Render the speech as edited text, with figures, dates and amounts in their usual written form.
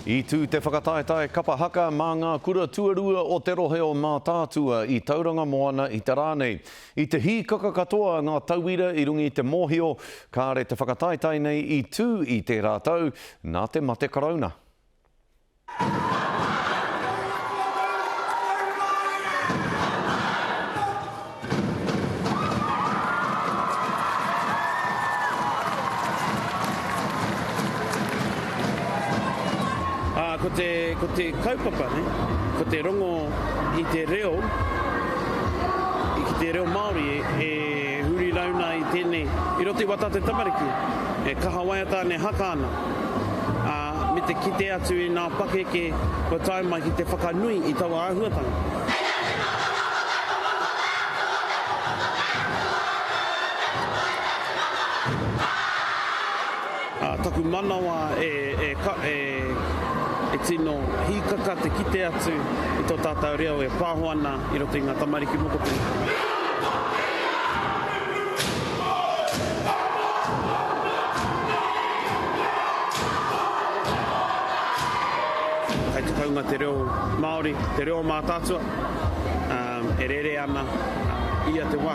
I tū te whakataetae kapa haka mā ngā kura tuarua o te rohe o Mātaatua i Tauranga Moana i te rā nei. I te hīkaka katoa ngā tauira i runga i te mōhio kāre te whakataetae nei i tū i tērā tau nā te mate karauna. Ā, ko te, ko te kaupapa, nē, ko te rongo i te reo, ki te reo Māori e, e huri rauna i tēnei, i roto i wā tātou tamariki, e kaha waiata ana, e haka ana, ā, me te kite atu i ngā pakeke kua tae mai ki te whakanui i taua āhuatanga. Taku manawa e tino hīkaka te kite atu i tō tātou reo e pāho ana i roto i ngā tamariki mokopuna. Kei te taunga te reo Māori, te reo Mātaatua, e rere ana ia te wā.